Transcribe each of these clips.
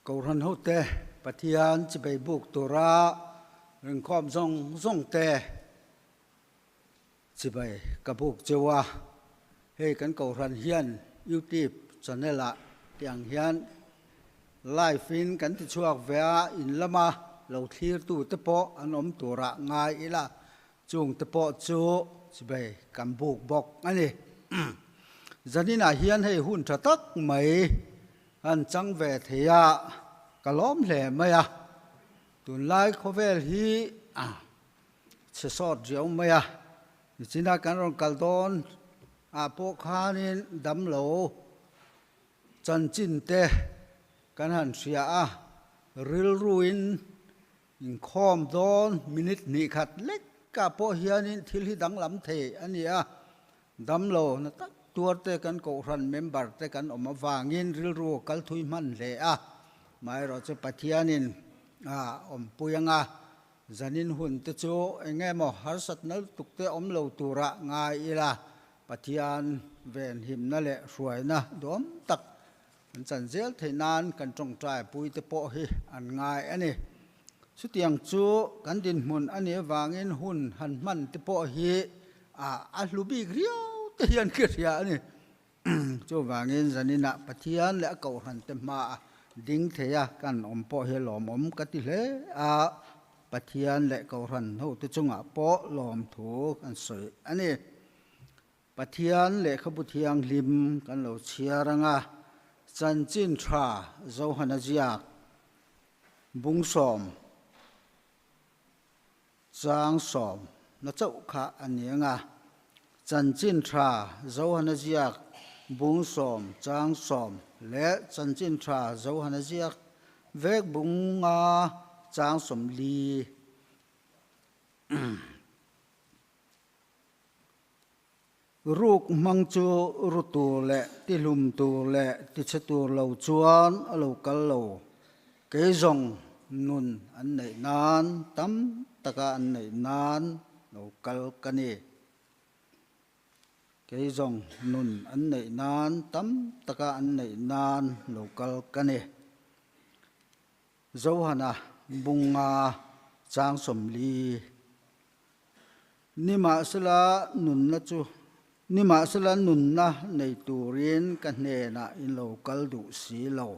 Kohhran hote Pathian chibei buk tura ringkhawm zawng zawng te chibei ka buk cheu a. Hei kan kohhran hian YouTube channel ah tiang hian live in kan ti chhuak ve a, in lama lo thlir tu te pawh an awm turah ngai ila Chung te pawh chu chibei kan buk bawk a ni. Zaninah hian hei hun tha tak mai han chang ve thei a, ka lawm hle mai a. Tunlai khawvel hi chhe sawt riau mai a, nichina kan rawn kal dawn ah pawh khanin damlo chanchin te kan han hria a, rilruin Inkhawm dawn minute hnih khat lekah pawh hianin thil hi danglam thei a ni a, damlo na tak tuarte kan kohhran member te kan awm avangin rilru kal thui hman hle a, amaherawhchu Pathianin a awmpui anga zanin hun te chu eng emaw harsatna lutuk te awm lo turah ngai ila Pathian venhimna leh hruaina duam tak An chan zel theih nan kan tawngtai puite pawh hi an ngai a ni. Chutiang chu kan dinhmun a nih avangin hun han hman te pawh hi a hlu bik riau te hian ka hria a ni. Chuvangin zaninah Pathian leh a kohhran te hmaah ding thei a kan awm pawh hi lawmawm ka ti hle a, Pathian leh kohhran hote chungah pawh lawmthu kan sawi a ni. Pathian lehkhabu thianghlim kan lo chhiar ang a, chanchin tha Johana ziak bungsawm chang sawm na chauh kha a ni ang a, chanchin tha Johana ziak bungsawm chang sawm leh chanchin tha Johana ziak vek bunga chang 40. Ruk hmang chu ru tur leh tihlum tur leh tichhe tur lo chuan a lo kal lo. Kei zawng nun an neih nan tam taka an neih nan lo kal ka ni. Kei zawng nun an neih nan tam taka an neih nan lo kal ka ni. Zohana bunga chang 40. Nimahsela nunna chu Nimahsela nunna nei turin ka hnenah in lo kal duh si lo.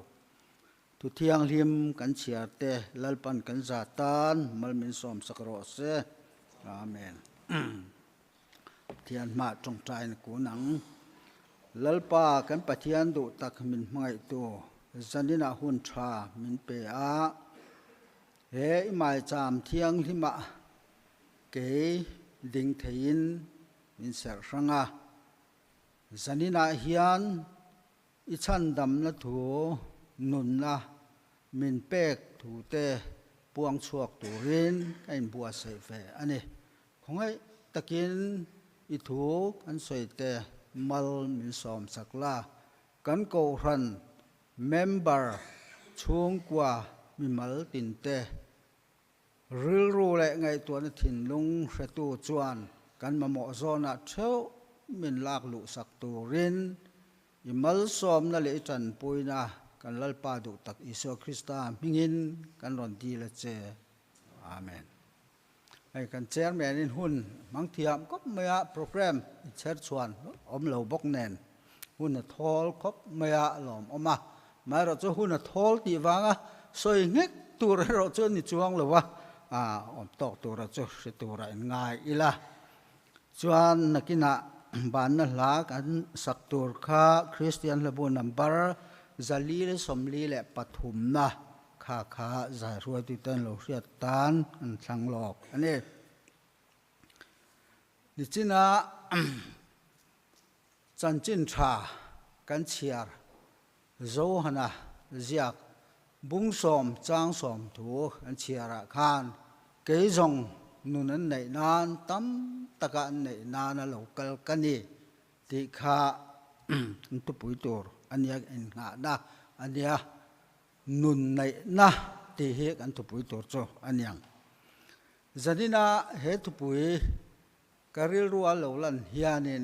Thu thianghlim kan chhiar te Lalpan kan za tan mal min sawmsak rawh se. Amen. Pathian hmah tawngtaina kun ang. Lalpa kan Pathian duh tak min hmangaihtu zaninah hun tha min pe a. He i maicham thianghlimah Kei ding theiin min serh hrang a, zaninah hian i chhandamna thu nunna min pek thute puang chhuak turin ka inbuatsaih ve a ni. Khawngaih takin i thu kan sawi te mal min sawm chak la, kan kohhran member chhungkua mimal tinte Rilru leh ngaihtuahna thinlung hretu chuan kan mamawh zawnah theuh min lak luhsak turin i malsawmna leh i tanpuina kan Lalpa duh tak Isua Krista hmingin kan rawn dil a che. Amen. Hei kan chairman in hun hmang thiam khawp mai a, program i chher chhuan awm lo bawk nen hun a thawl khawp mai a lawmawm a. Amaherawh chu hun a thawl tih vanga sawi nghek tur erawh chu a ni chuang lo a, awm tawk tura chu hre tura in ngai ila. Chuan nakinah banna hla kan sak tur kha Kristian hlabu number 443 na kha kha zai hruaitute an lo hriat tan an thlang lawk a ni. Nichina Chanchin tha kan chhiar Johana ziak bung sawm chang sawm thu an chhiarah khan kei zawng nun an neih nan tam taka an neih nana lo kal ka ni tih kha an thupui tur a nia innghahna a nia. Nun neihna tih hi kan thupui tur chu a niang. Zanina he thupui Ka rilrua lo lan hianin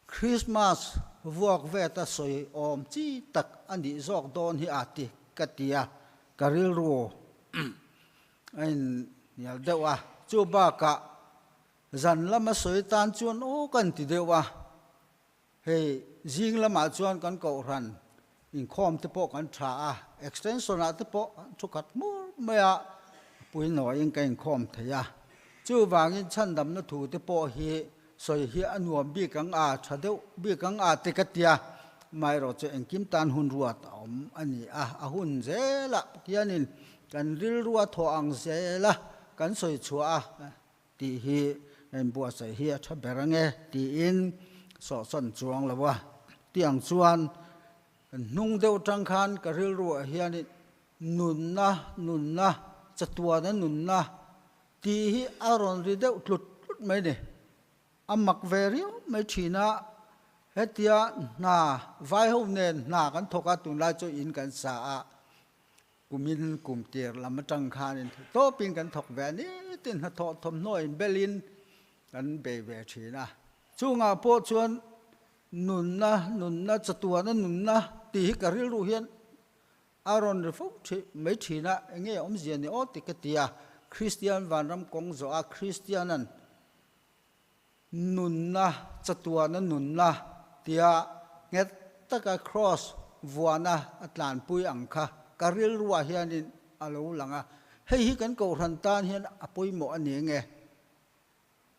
Christmas vuak veta sawi awm chi tak a nih zawk dawn hi a ti ka ti a. ka rilru a in hnial deuh a, chu bakah zan lama sawi tan chuan aw kan ti deuh a, hei zing lamah chuan kan kohhran inkhawm te pawh kan tha a, extension ah te pawh thu khat hmur mai a pui nawiin ka inkhawm thei a, chuvangin chhandamna thu te pawh hi Sawi hi a nuam bik ang a, tha deuh bik ang a te ka tia, amaherawh chu engkim tan hun ruat a awm a ni a, a hun zelah Pathianin kan rilru a thawh ang zela kan sawi chhuah a tih hi inbuatsaih hi a tha ber ange tiin sawhsawn chuang lo a, tiang chuan kan hnung deuh tang khan ka rilruah hianin nunna, nunna, chatuana nunna Tih hi a rawn ri deuh tlut tlut mai ni. A mak ve riau mai thin a, hetia hna vai ho nen hna kan thawk a, tunlai chu in kan sa a, kumin kum tir lam atang khanin tawpin kan thawk ve a nitin hnathawh thawmhnaw in belin kan bei ve thin a. Chungah pawh chuan nunna, nunna, chatuana nunna tih hi ka rilru hian A rawn ri fo ṭhi mai ṭhin a, enge awmzia ni aw ti ka ti a, Kristian vanram kawng zawh a Kristianan nunna, chatuana nunna tia nghet taka Kraws vuana a tlanpui ang kha ka rilruah hianin a lo lang a, hei hi kan kohhran tan hian a pawimawh a ni enge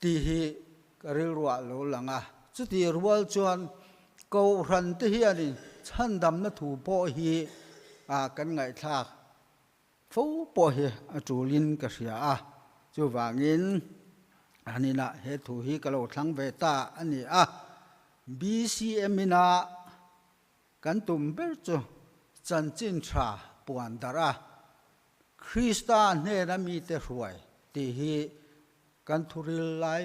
Tih hi ka rilruah lo lang a. Chutih rual chuan Kohhran te hianin chhandamna thu pawh hi kan ngaihthlak fo pawh hi a tulin ka hria a. Chuvangin an inah he thu hi ka lo thlang ve ta a ni a. BCM ina kan tum ber chu chanchin tha puan darh a, Krista hnena mite hruai tih hi kan thuril lai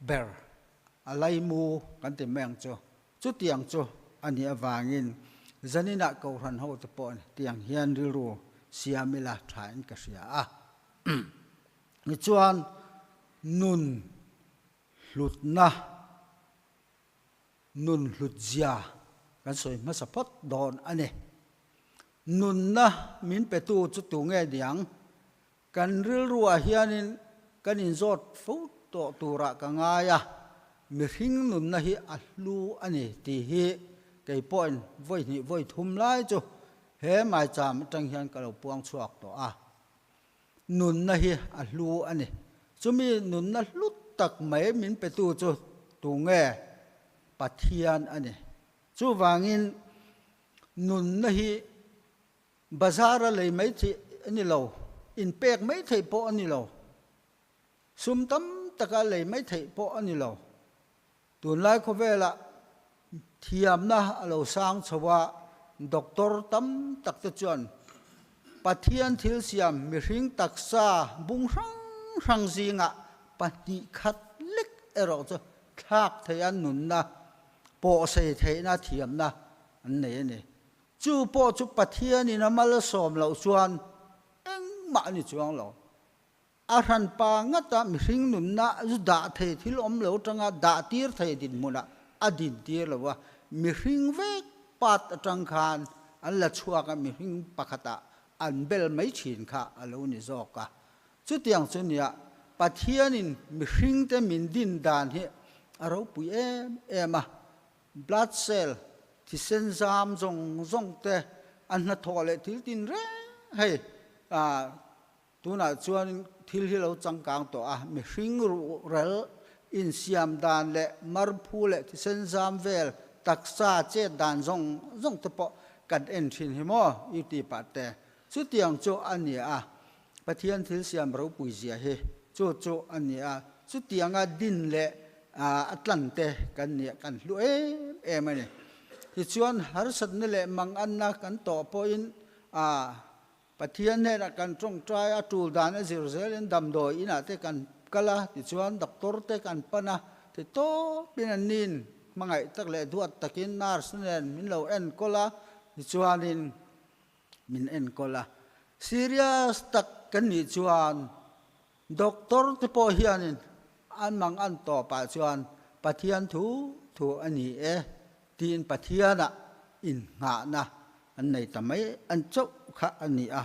ber a laimu kan ti mai ang chu. Chutiang chu a nih avangin zaninah Kohhran hote pawh tiang hian rilru siam ila thain ka hria a. Tichuan nun hlutna, nun hlutzia kan sawi hmasa phawt dawn a ni. Nunna min petu chu tu nge niang? Kan rilruah hianin kan inzawt fo tawh turah ka ngai a, mihring nunna hi a hlu a ni tih hi kei pawhin vawi hnih vawi thum lai chu he maicham atang hian ka lo puang chhuak tawh a. Nunna hi a hlu a ni. Chumi nunna hlu tak mai min petu chu tunge? Pathian a ni. Chuvangin nunna hi Bazar a lei mai theih a ni lo, inpek mai theih pawh a ni lo, sum tam taka lei mai theih pawh a ni lo. Tunlai khawvelah thiamna a lo sang chho a, doctor tam tak te chuan Pathian thil siam mihring taksa bung hrang hrang zingah pahnih khat lek erawh chu thlak theia nunna, pawhsei theihna thiamna an nei a ni. Chu pawh chu Pathianin a malsawm loh chuan engmah a ni chuang lo. A hranpa ngata mihring nunna zu dah thei thil awm lo tanga dah tir thei dinhmunah a din tir lo a, mihring vek part atang khan an la chhuak a, mihring pakhatah an bel mai thin kha a lo ni zawk a. Chutiang chu nia Pathianin mihringte min din dan hi a ropui em em a. Blood cell, thisen zam zawng zawng te, a hnathawh leh thil tin reng hei tunah chuan thil hi lo changkang tawh a, mihring ruhrel insiam dan leh marphu leh thisen zam vel taksa chet dan zawng zawng te pawh kan en thin hi maw YouTube ah te chutiang chu a ni a, Pathian thil siam ropui zia hi chu chu a ni a, chutianga din leh a tlan te kan nih kan hlu em em a ni. Tichuan harsatna leh manganna kan tawh pawhin Pathian hnenah kan tawngtai a, tul dan a zir zelin damdawi inah te kan kal a, tichuan doctor te kan pan a, ti tawpin an nin hmangaih tak leh duat takin nurse nen min lo enkawl a, tichuanin min enkawl a. Serious tak kan nih chuan doctor te pawh hianin an mang an tawpah chuan Pathian thu thu a ni e tiin Pathianah innghahna an nei ta mai an chauh kha a ni a.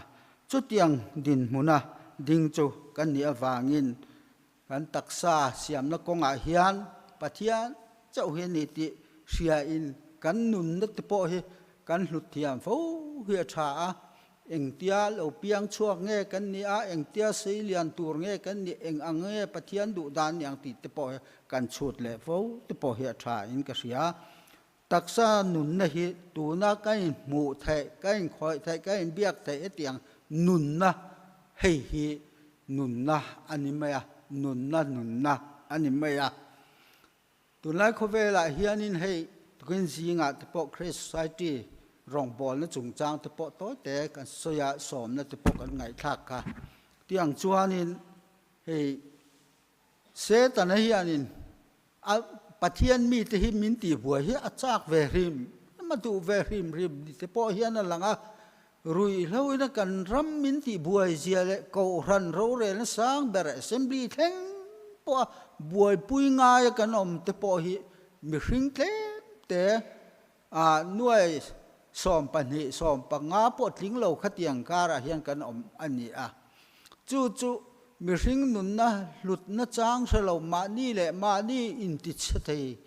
Chutiang dinhmuna ding chu kan nih avangin kan taksa siamna kawngah hian Pathian chauh hi a ni tih hriain kan nunna te pawh hi kan hlut thiam fo hi a tha a. Engtia lo piang chhuak nge kan nih a, engtia sei lian tur nge kan nih, eng ang nge Pathian duh dan ni ang tih te pawh hi kan chhut leh fo te pawh hi a tha in ka hria. Taksa nunna hi tuna ka inhmuh theih, ka inkhawih theih, ka inbiak theih hetiang nunna hei hi nunna a ni mai a, nunna nunna a ni mai a. Tunlai khawvelah hianin hei tukin zingah te pawh Christ Society rawngbawlna chungchang te pawh tawite kan sawi a, sawmna te pawh kan ngaihthlak kha. Tiang chuanin hei Setana hianin a Pathian mite hi min tihbuai hi a chak ve hrim hrim a, duh ve hrim hrim ni te pawh hian a lang a. Ruihhlo ina kan ram min tihbuai zia leh Kohhran rorelna sang ber Assembly thleng pawha buaipui ngaia kan awm te pawh hi mihring tlem te a nuai 12, 15 pawh tling lo khatiang karah hian kan awm a ni a. Chu chu mihring nunna hlutna chang hre lo mahni leh mahni intichhe thei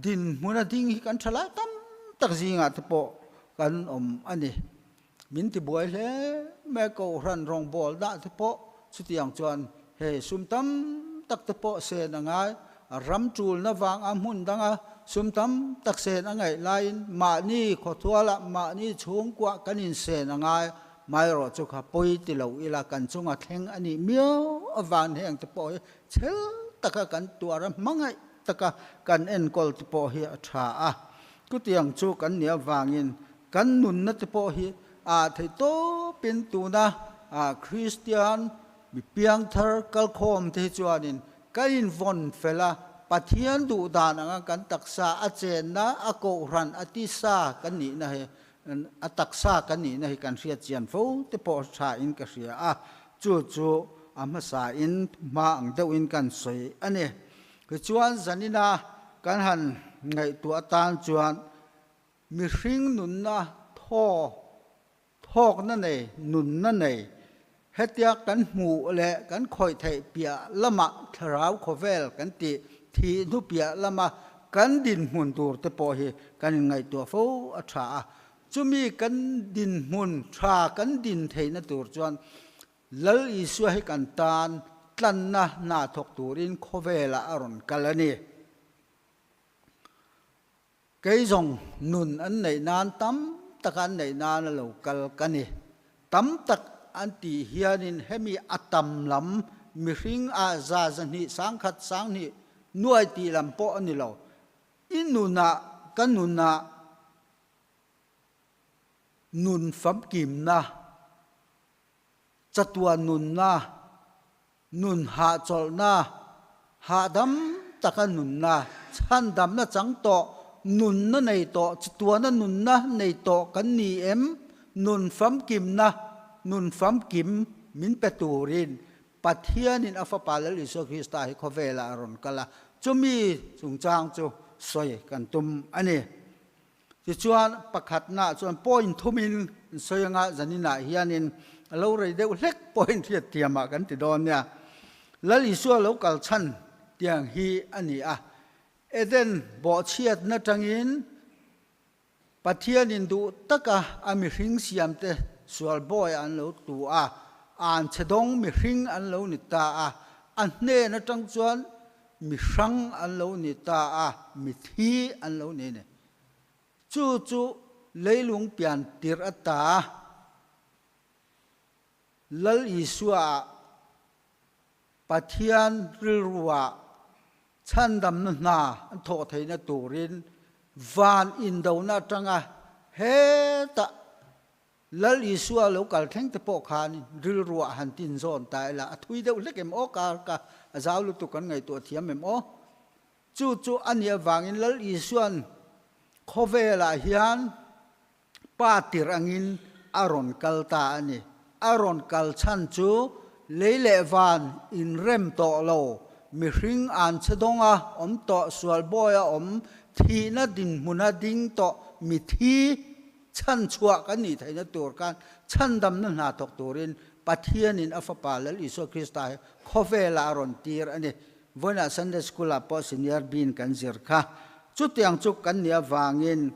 dinhmuna ding hi kan tha lai tam tak zingah te pawh kan awm a ni. Min tibuai hle mai Kohhran rawngbâwl dah te pawh chutiang chuan hei sum tam tak te pawh sen a ngai. Ram ṭulna vang a hmun danga sum tam tak sen a ngaih laiin mahni khawthualah mahni chhungkuah kan insen a ngai. Maherawh chu kha pawi ti lo ila kan chunga thleng a nih miau avang heng te pawh hi chhel taka kan tuar a, hmangaih taka kan enkawl te pawh hi a ṭha a. Chutiang chu kan nih avangin Kan nunna te pawh hi ah theih tawpin tuna Kristian mi piangthar kalkhawm te hi chuanin kan invawn fel a, Pathian duh dan anga kan taksa a chenna, a kohhran, a tisa kan nihna hi, a taksa kan nihna hi kan hriat chian fo te pawh tha in ka hria a, chu chu a hmasa in hma ang deuhin kan sawi a ni. Tichuan zanina kan han ngaihtuah atan chuan Mihring nunna thaw thawkna nei, nunna nei, hetia kan hmuh leh kan khawih theih piah lamah thlarau khawvel kan tih thih hnu piah lama kan dinhmun tur te pawh hi kan inngaihtuah fo a tha a. Chumi kan dinhmun tha kan din theihna tur chuan Lal Isua hi kan tan tlanna hna thawk turin khawvelah a rawn kal a ni. Kei zawng nun an neih nan tam tak an neih nan a lo kal ka ni. Tam tak an tih hianin hemi a tam lam mihring ah za 200 10,000 20,000 nuai tih lam pawh a ni lo. I nunah ka nunah nun famkimna, chatuan nunna, Nun hahchawlhna, hahdam taka nunna, chhandamna chang tawh, nunna nei tawh, chituana nunna nei tawh kan ni em? Nun famkimna, nun famkim min pe turin Pathianin a Fapa Lal Isua Krista hi khawvelah a rawn kal a, chumi chungchang chu sawi kan tum a ni. Tichuan, pakhatnaah chuan point thumin an sawi anga zaninah hianin a lo rei deuh hlek point hriat thiamah kan ti dawn nia. Lal Isua lo kal chhan tiang hi a ni a. Eden bawhchhiatna tangin Pathianin duh taka a mihring siamte sual bawi an lo tu a, an chhe dawng mihring an lo ni ta a, a hnen atang chuan Mi hrang an lo ni ta a, mi thi an lo ni ni. Chu chu leilung pian tirh ata Lal Isua ah Pathian rilru ah chhandamna hna an thawh theihna turin van indona atanga hetah Lal Isua lo kal thleng te pawh khan rilruah han tin zawn ta ila, a thui deuh hlek em aw kar ka a zau lutuk kan ngaihtuah thiam em aw? Chu chu a nih avangin Lal Isua'n khawvelah hian pa tirh angin a rawn kal ta a ni. A rawn kal chhan chu lei leh van inrem tawh lo, mihring an che dawnga awm tawh, sual bawia awm, thihna dinhmuna ding tawh, mithi. Chhanchhuah kan nih theihna tur khan chhandamna hna thawk turin Pathianin a Fapa Lal Isua Krista hi khawvelah a rawn tir a ni. Vawiinah Sunday School-ah pawh Senior Bean kan zir kha. Chutiang chu kan nih avangin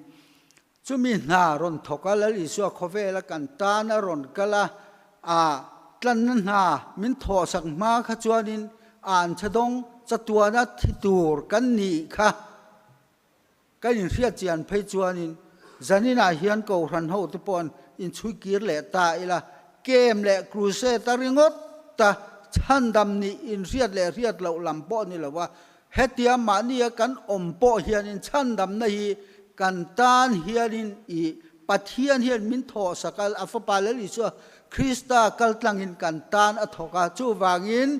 chumi hna rawn thawk a, Lal Isua khawvela kan tan a rawn kal a, a tlanna hna min thawhsak hma kha chuanin anchhe dawng chatuana thi tur kan nih kha. Kan inhriat chian phei chuanin zaninah hian Kohhran hote pawh inchhui kir leh ta ila, kem leh crusade a ringawt ta chhandam nih inhriat leh hriat loh lam pawh ni lo a, hetia mahnia kan awm pawh hianin chhandamna hi kan tan hianin i Pathian hian min thawhsak a, a Fapa Lal Isua Krista kaltlangin kan tan a thawk a, chuvangin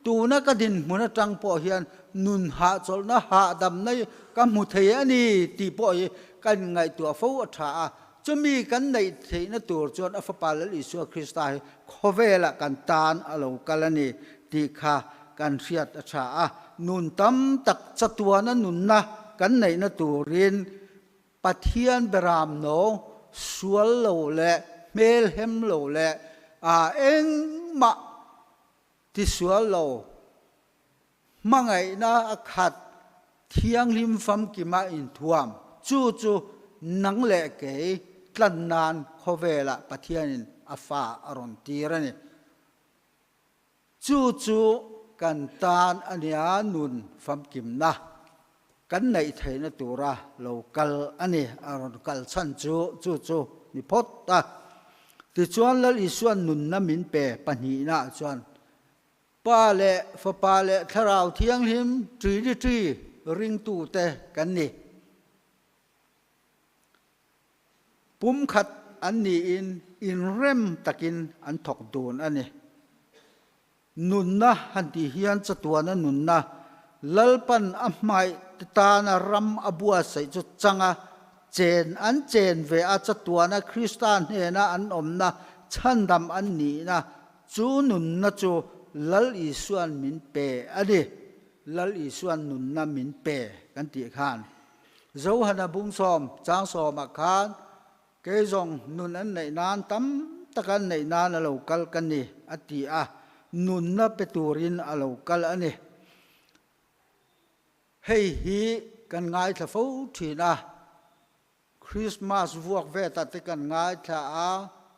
Tuna ka dinhmun atang pawh hian nun hahchawlhna hahdamna hi ka hmu thei a ni tih pawh hi ka inngaihtuah fo a tha a. Chumi kan neih theihna tur chuan a Fapa Lal Isua Krista hi khawvelah kan tan a lo kal a ni tih kha kan hriat a tha a. Nun tam tak chatuana nunna kan neihna turin Pathian beram no sual lo leh hmelhem lo leh engmah Tisual lo, hmangaihna a khat, thianghlim famkima inthuam, chu chu nang leh kei tlan nan khawvelah Pathianin a fa a rawn tir a ni. Chu chu kan tan a nia nun famkimna kan neih theihna tura lo kal a ni, a rawn kal chhan chu chu chu ni phawt a. Tichuan Lal Isua'n nunna min pe pahnihnaah chuan Pa leh Fapa leh Thlarau Thianghlim Trinity ringtute kan ni. Pumkhat an niin inrem takin an thawk dun a ni. Nunna han tih hian chatuana nunna Lalpan a hmaih te tana ram a buatsaih chu changa chen an chen ve a, chatuana Krista hnena an awmna chhandam an nihna chu nunna chu Lal Isua'n min pe a ni. Lal Isua'n nunna min pe kan tih khan Johana bungsawm chang sawmah khan Kei zawng nun an neih nan tam tak an neih nan a lo kal ka ni, a ti a, nunna pe turin a lo kal a ni. Hei hi kan ngaithla fo thin a, Christmas vuak vetah te kan ngaithla a,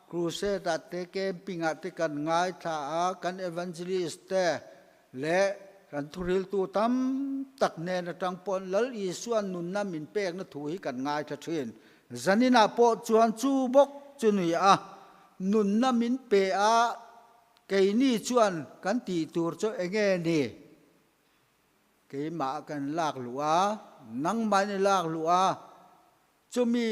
crusade ah te, camping ah te kan ngaithla a, kan evangelist te leh kan thuriltu tam tak hnen atang pawh Lal Isua'n nunna min pekna thu hi kan ngaithla thin. Zaninah pawh chuan chu bawk chu ni a, nunna min pe a, keini chuan kan tih tur chu enge ni? Keimah kan lak luh a, nangmah in i lak luh a, Chumi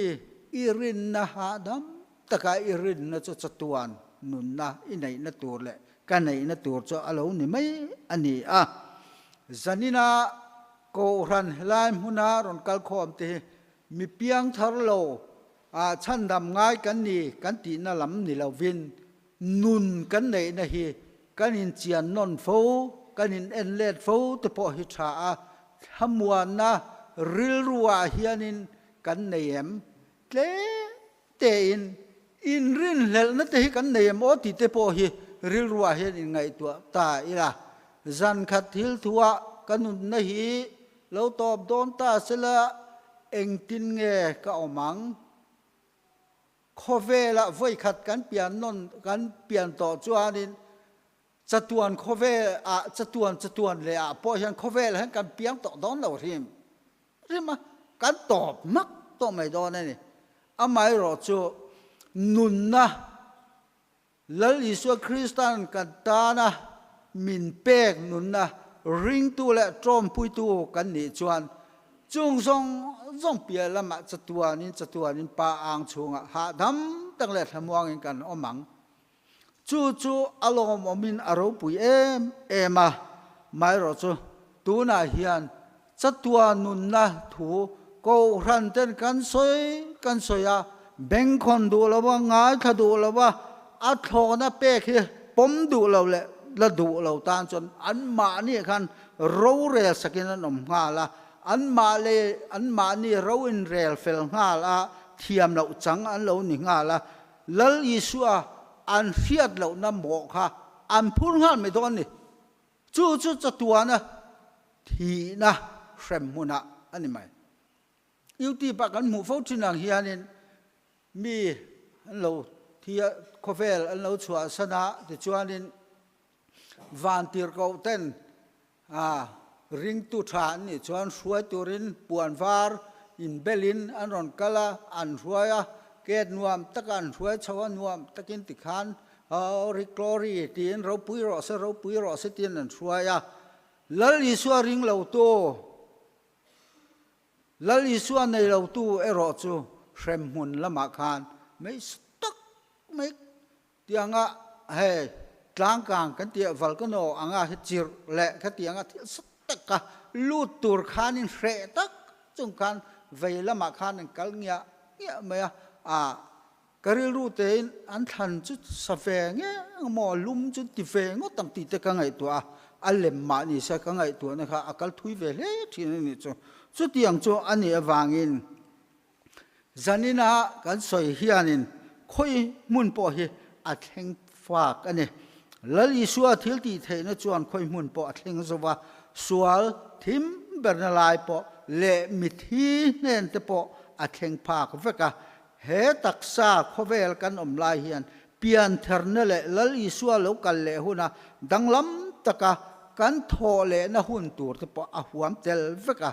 i rinna hahdam taka i rinna chu chatuan nunna i neihna tur leh ka neihna tur chu a lo ni mai a ni a. Zanina Kohhran helai hmuna rawn kal khawm te hi mi piang thar lo ah chhandam ngai kan ni kan tihna lam ni lovin nun kan neihna hi kan inchian nawn fo, kan in en let fo te pawh hi tha a, thlamuanna rilru ah hianin kan nei em? Tlem tein inrinhlelhna te hi kan nei em aw tih te pawh hi rilru ah hian inngaihtuah ta ila. Zan khat thil thu ah ka nunna hi lo tawp dawn ta sela engtin nge ka awm ang? Khawvelah vawikhat kan pian nawn kan pian tawh chuanin chatuan khawvel ah chatuan chatuan leh ah pawh hian khawvel hian kan piang tawh dawn lo hrim hrim a, kan tawp hmak tawh mai dawn a ni. Amaherawh chu nunna Lal Isua Krista'n kan tana min pek nunna ringtu leh tawmpuitu kan nih chuan chung zawng zawng piah lamah chatuanin chatuanin Pa ang chhungah hahdam tak leh thlamuangin kan awm ang. Chu chu a lawmawmin a ropui em em a, maherawh chu tunah hian Chatuan nunna thu Kohhran ten kan sawi kan sawi a, bengkhawn duh lo a, ngaithla duh lo a, a thlawhna pek hi pawm duh lo leh la duh lo tan chuan anmahni khan rorel sakin an awm nghal a, anmah leh anmahni ro inrel fel nghal a, thiam loh chang an lo ni nghal a, Lal Isua an hriat lohna mawh kha an phur nghal mai dawn a ni. Chu chu chatuana thihna hrem hmunah a ni mai. Youtube ah kan hmuh fo thin ang hianin mi an lo thi a, khawvel an lo chhuahsan a, tichuanin vantirhkoh ten a ringtu tha an nih chuan hruai turin puan var inbelin an rawn kal a, an hruai a, ket nuam taka an hruai chho a, nuam takin tikhan Glory, glory tiin ropui rawh se, ropui rawh se tiin an hruai a. Lal Isua ring lotu, Lal Isua nei lotu erawh chu hremhmun lamah khan mei tak mai tianga hei tlangkang kan tih volcano anga hi chirh leh khatianga thil sa taka lut tur khanin hreh tak chung khan vei lamah khan an kal ngiah ngiah mai a, ah Ka rilru tein an thlan chu sa ve nge maw lum chu ti ve ngawt ang tih te ka ngaihtuah a, a lem mah ni se ka ngaihtuahna kha a kal thui ve hle thin a nih chu. Chutiang chu a nih avangin zanina kan sawi hianin khawi hmun pawh hi a thleng fak a ni. Lal Isua thil tih theihna chuan khawi hmun pawh a thleng zo va, sual thim berna lai pawh leh mithi hnen te pawh a thleng phak vek a, He taksa khawvel kan awm lai hian piantherna leh Lal Isua lo kal leh huna danglam taka kan thawh lehna hun tur te pawh a huam tel vek a,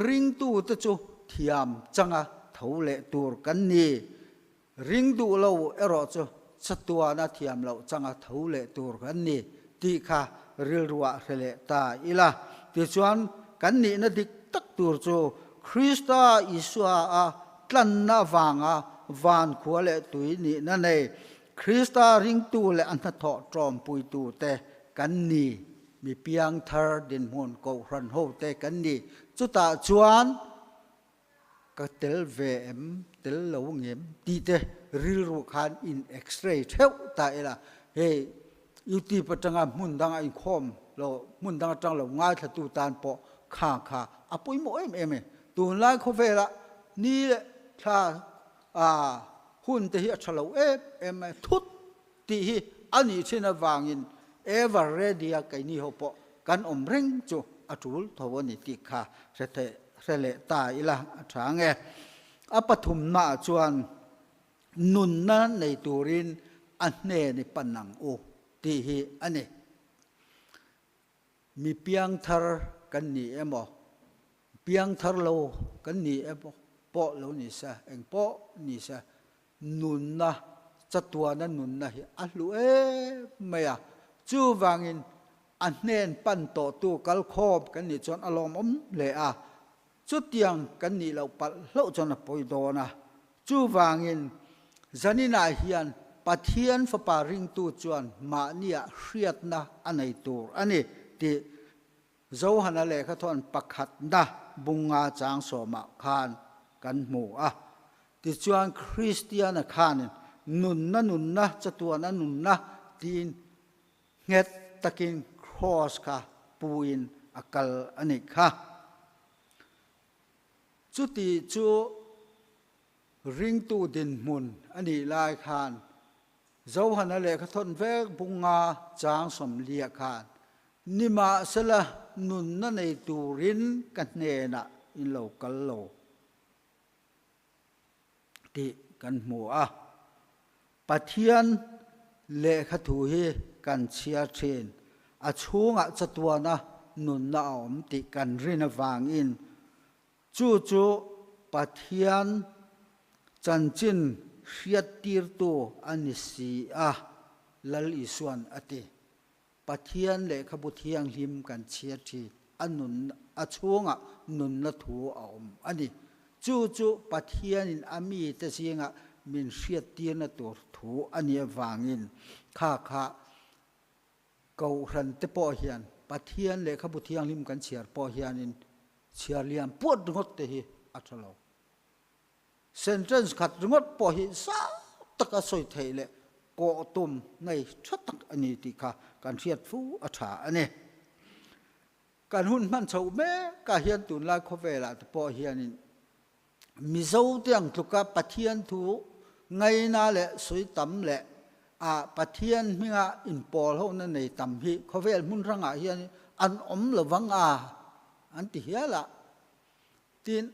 ringtute chu thiam changa tho leh tur kan ni. Ring duh lo erawh chu chatuana thiam loh changa tho leh tur kan ni tih kha rilruah hre leh ta ila. Tichuan, kan nihna dik tak tur chu Krista Isua a tlanna avanga van khua leh tui nihna nei Krista ringtu leh a hnathawh ṭawmpuitute kan ni, mi piangthar dinhmun kohhran hote kan ni. Chutah chuan ka tel ve em, tel lo ngem tih te rilru khan in x-ray theuh ta ila, hei YouTube atanga hmun danga inkhawm lo, hmun dang atang lo ngaithlatu tan pawh kha kha a pawimawh em em e. Tunlai khawvela ni leh thla hun te hi a tha lo em em mai, thut tih hi a nih thin avangin ever ready a keini ho pawh kan awm reng chu a tul tho a ni tih kha hre theih hre leh ta ila a tha nge. A pathumnaah chuan nunna nei turin a hnen i pan ang u tih hi a ni. Mi piangthar kan ni emaw, piangthar lo kan ni emaw pawh lo ni se, eng pawh ni se, nunna, chatuana nunna hi a hlu em mai a. Chuvangin a hnen pan tawhtu kalkhawm kan nih chuan a lawmawm hle a. Chutiang kan nih loh palh hlauh chuan a pawi dawn a. Chuvangin zaninah hian Pathian Fapa ringtu chuan mahniah hriatna a nei tur a ni tih Johana lehkhathawn pakhatna bunga chang sawmah khan kan hmu a. Tichuan Kristiana khanin nunna nunna chatuana nunna tiin nghet takin Kraws kha puin a kal a nih kha. Chuti chu ringtu dinhmun a nih lai khan Johana lehkhathawn vek bunga chang sawmliah khan Nimahsela nunna nei turin ka hnenah in lo kal lo tih kan hmu a. Pathian lehkha thu hi kan chhiar thin, a chhungah chatuana nunna a awm tih kan rin avangin chu chu Pathian chanchin hriattirtu a ni si a, Lal Isuan a ti. Pathian lehkhabu thianghlim kan chhiar thin, a nun, a chhungah nunna thu a awm a ni. Chu chu Pathianin a mite zingah min hriattirna tur thu a nih avangin kha kha Kohhrante pawh hian Pathian lehkhabu thianghlim kan chhiar pawh hianin chhiar lian puat ringawt te hi a tha lo. Sentence khat ringawt pawh hi zau taka sawi theih leh kawh tum nei tha tak a ni tih kha kan hriat fu a tha a ni. Kan hun hman chhoh mekah hian tunlai khawvelah te pawh hianin Mizo te ang tluka Pathian thu ngaina leh sawi tam leh a Pathian hminga inpawl hona nei tam hi khawvel hmun hrangah hian an awm lovang a an ti hial a. Tin,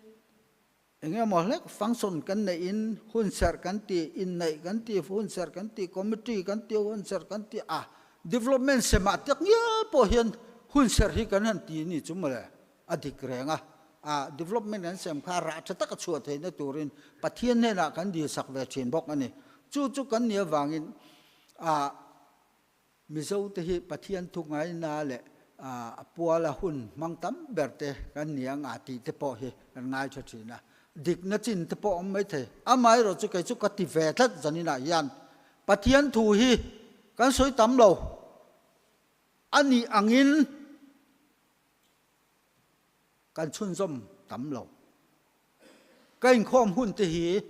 eng emaw hlek function kan neihin hunserh kan ti, inneih kan ti, hunserh kan ti, committee kan ti, hunserh kan ti a, development semah tak ngial pawh hian hunserh hi kan han ti ni chu mawle. A dik reng a, a development an sem kha rah tha taka chhuah theihna turin Pathian hnenah kan dilsak ve thin bawk a ni. Chu chu kan nih avangin a Mizote hi Pathian thu ngaina leh a puala hun hmang tam ber te kan ni ang a tih te pawh hi kan ngai tha thin a. Dikna chin te pawh awm mai thei. Amaherawh chu kei chu ka ti ve tlat zaninah hian Pathian thu hi kan sawi tam lo a nih angin Kan chhunzawm tam lo. Ka inkhawm hun te hi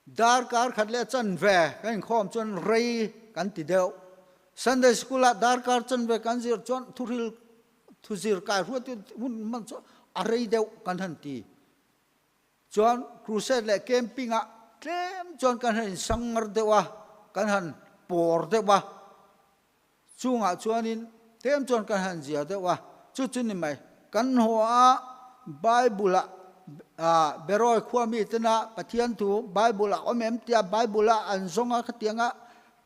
darkar khat leh chanve ka inkhawm chuan rei kan ti deuh. Sunday school ah darkar chanve kan zir chuan thuhril thuzir kai hruaitu hun hman chu a rei deuh kan han ti. Chuan crusade leh camping ah tlem chuan kan han insangmar deuh a, kan han pawr deuh a. Chungah chuanin tlem chuan kan han zia deuh a, chu chu ni mai. Kan haw a, Bible-ah Beroy khua mitena Pathian thu Bible-ah awm em tia Bible-a an zawng a khatianga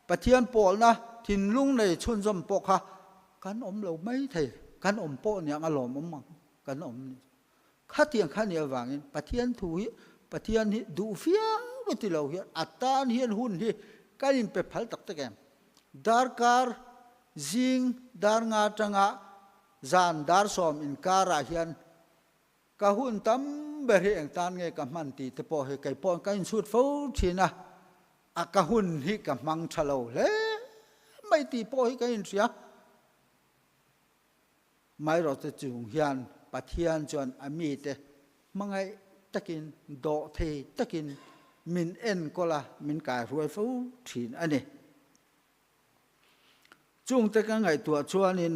Pathian pawlna thinlung nei chhunzawm pawh kha kan awm lo mai thei, kan awm pawh niang a lawmawm ang kan awm ni. Khatiang kha nih avangin Pathian thu hi Pathian hi duh viau a ti lo hian a tan hian hun hi kan inpe phal tak tak em? Darkar zing dar nga atanga zan dar sawm inkarah hian ka hun tam ber hi eng tan nge ka hman tih te pawh hi kei pawh ka inchhut fo thin a, a ka hun hi ka hmang tha lo hle mai tih pawh hi ka inhria. Mairawhte chung hian Pathian chuan a mite hmangaih takin, dawhthei takin min enkawl a, min kaihruai fo thin a ni. Chungte ka ngaihtuah chuanin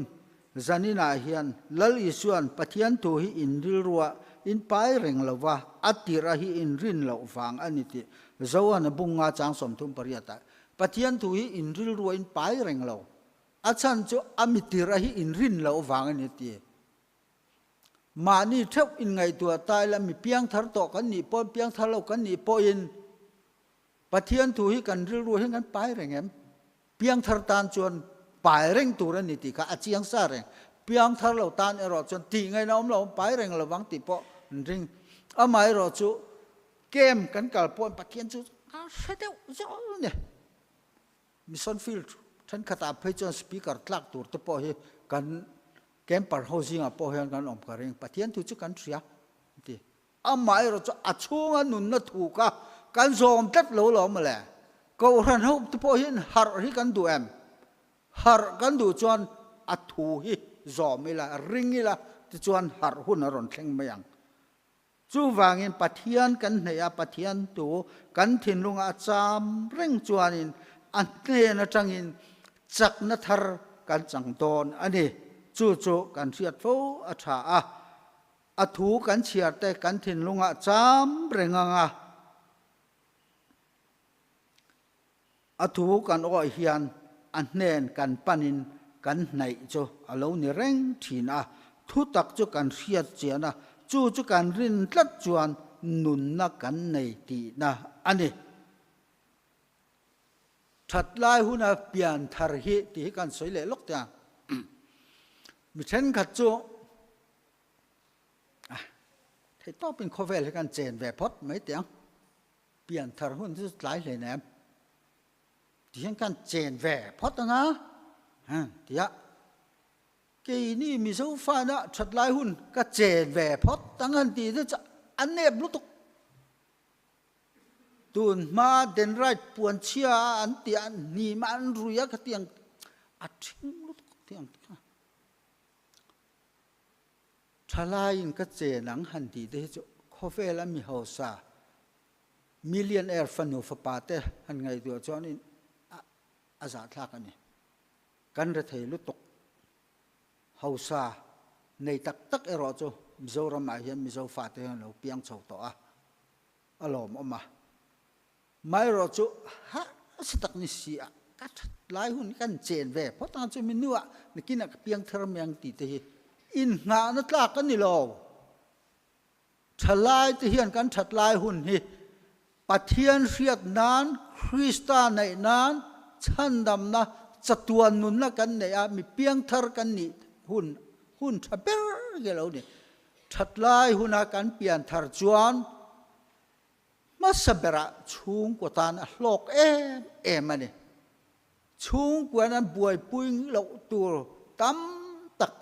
zaninah hian Lal Isua'n Pathian thu hi in rilruah in pai reng lo va, a tirh a hi in rin loh vang a ni tih Zohana bunga chang 38 ah Pathian thu hi in rilruah in pai reng lo, A chhan chu a mitir a hi inrin loh vang a ni ti. Mahni theuh inngaihtuah ta ila mi piangthar tawh kan nih pawhin piangthar lo kan nih pawhin Pathian thu hi kan rilru hian kan pai reng em? Piangthar tan chuan pai reng tur a ni tih kha a chiang sa reng. Piangthar lo tan erawh chuan tih ngaihna awm lo, pai reng lovang tih pawh an ring. Amaherawh chu camp kan kal pawhin Pathian chu a hre deuh zawk a ni. Mission field thenkhatah phei chuan speaker tlak tur te pawh hi kan camper ho zingah pawh hian kan awm ka ring. Pathian thu chu kan hria an ti. Amaherawh chu a chhunga nunna thu kha kan zawm tlat lo lo mawle. Kohhran ho te pawh hian harh hi kan duh em? Harh kan duh chuan a thu hi zawm ila, ring ila tichuan harh hun a rawn thleng mai ang. Chuvangin Pathian kan hneih a, Pathian tu kan thinlungah a cham reng chuanin a hnen atangin chakna thar kan chang dawn a ni. Chu chu kan hriat fo a tha a, a thu kan chhiar te kan thinlungah cham reng ang a, a thu kan awih hian a hnen kan panin kan hnaih chu a lo ni reng thin a, thutak chu kan hriat chian a, chu chu kan rin tlat chuan nunna kan nei tihna a ni. That lai huna pian thar hi tih hi kan sawi leh lawk teh ang. Mi thenkhat chu theihtawpin khawvel hi kan chen ve phawt mai teh ang. Pian thar hun chu tlai hle nem. Ti hian kan chen ve phawt anga tia keini Mizo fana that lai hun ka chen ve phawt ang han ti te chu a nep lutuk. Tun hma Denrite puan chhia a an tih a hnim a an rui a khatiang a thing lutuk tiang te kha. Thalaiin ka chen ang han tih te hi chu khawvel a mi hausa millionaire fanu fapa te han ngaihtuah chuanin a zahthlak a ni. Kan rethei lutuk hausa nei tak tak erawh chu Mizoramah hian Mizo fate hian an lo piang chho tawh a. a lawmawm a. Amaherawh chu harsa tak ni si a, ka that lai hun hi kan chen ve phawt ang chu mi nuah nakinah ka piang thar mai ang tih te hi inngahna tlak a ni lo. Thalai te hian kan that lai hun hi Pathian hriat nan, Krista neih nan, chhandamna, chatuan nunna kan neih a, mi piangthar kan nih hun hun tha ber hi a lo ni. That lai huna kan pianthar chuan hmasa berah chhungkua tan a hlawk em em a ni. Chhungkuan an buaipui loh tur tam tak,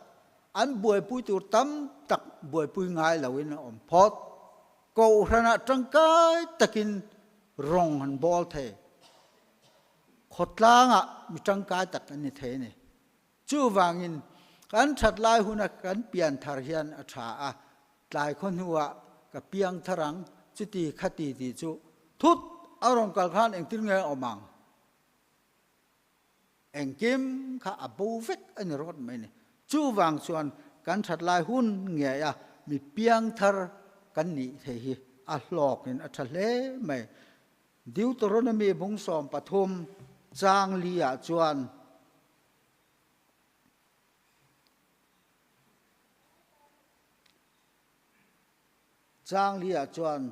an buaipui tur tam tak buaipui ngai loin a awm phawt. Kohhranah tangkai takin rawng an bawl thei. Khawtlangah mi tangkai tak an ni thei a ni. Chuvangin kan that lai huna kan pian thar hian a tha a, tlai khaw hnuah ka piang thar ang, chuti khati tih chu thut a rawn kal khan engtin nge a awm ang? Engkim kha a bo vek a ni rawt mai ni. Chuvang chuan kan that lai hun ngei a mi piangthar kan nih thei hi a hlawkin a tha hle mai. Deuteronomy bung 13 chang li ah chuan Chang liah chuan,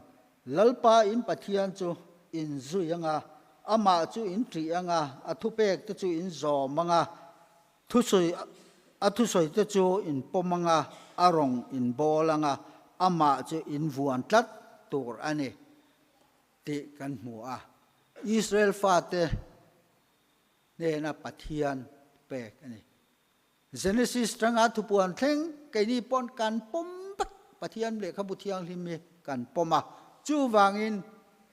Lalpa in Pathian chu in zui ang a, amah chu in ṭih ang a, a thupek te chu in zawm ang a, thusawi a thusawi te chu in pawm ang a, a rawng in bawl ang a, amah chu in vuan tlat tur a ni, tih kan hmu a. Israel fate hnena Pathian pek a ni. Genesis tanga thupuan thleng keini pawn kan pawm vek, Pathian lehkhabu thianghlim hi kan pawm a. Chuvangin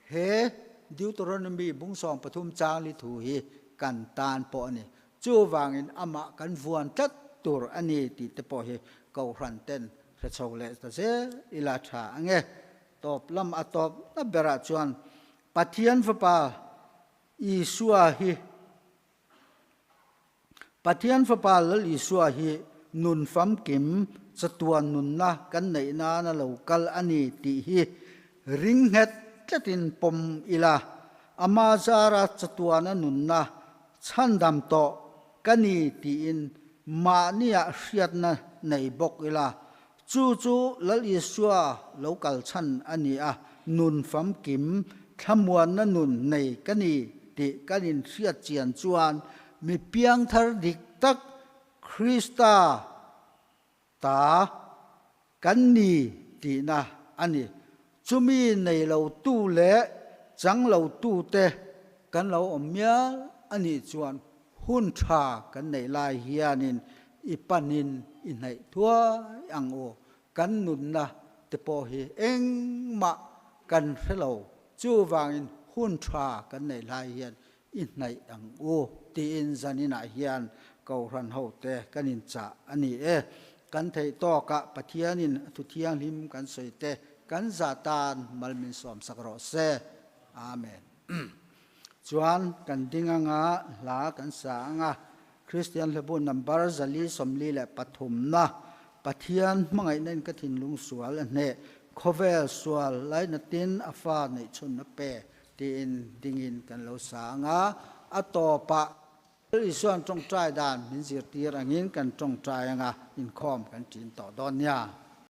he Deuteronomy bung 13 chang li thu hi kan tan pawh a ni. Chuvangin amah kan vuan tlat tur a ni tih te pawh hi Kohhran ten hre chho leh ta zel ila tha ange. Tawp lam a tawp na berah chuan Pathian Fapa Isua hi Pathian Fapa Lal Isua hi nun famkim chatuan nunna kan neih nana lo kal a ni tih hi ring nghet tlatin pawm ila, ama zara chatuana nunna chhandam tawh ka ni tiin mahniah hriatna nei bawk ila, chu chu Lal Isua lo kal chhan a ni a, nun famkim thlamuanna nun nei ka ni tih kan inhriat chian chuan mi piangthar dik tak Krista ta kan ni tihna a ni. Chumi nei lo tu leh chang lo tute kan lo awm mial a nih chuan hun tha kan neih lai hianin i panin i hnaih thuai ang u. Kan nunna te pawh hi engmah kan hre lo. Chuvangin hun tha kan neih lai hian i hnaih ang u tiin zaninah hian Kohhran hote kan inchah a ni e. Kan theih tawkah Pathianin a thu thianghlim kan sawi te kan zah tan mal min sawmsak rawh se. Amen. Chuan kan ding anga hla kan sa anga Kristian hlabu number 443 na Pathian hmangaihna in ka thinlung sual a hneh khawvel sual lainatin a fa neih chhun a pe tiin dingin kan lo sa anga a tawpah Isuan tawngtai dan min zirtir angin kan tawngtai anga inkhawm kan ṭin tawh dawn nia.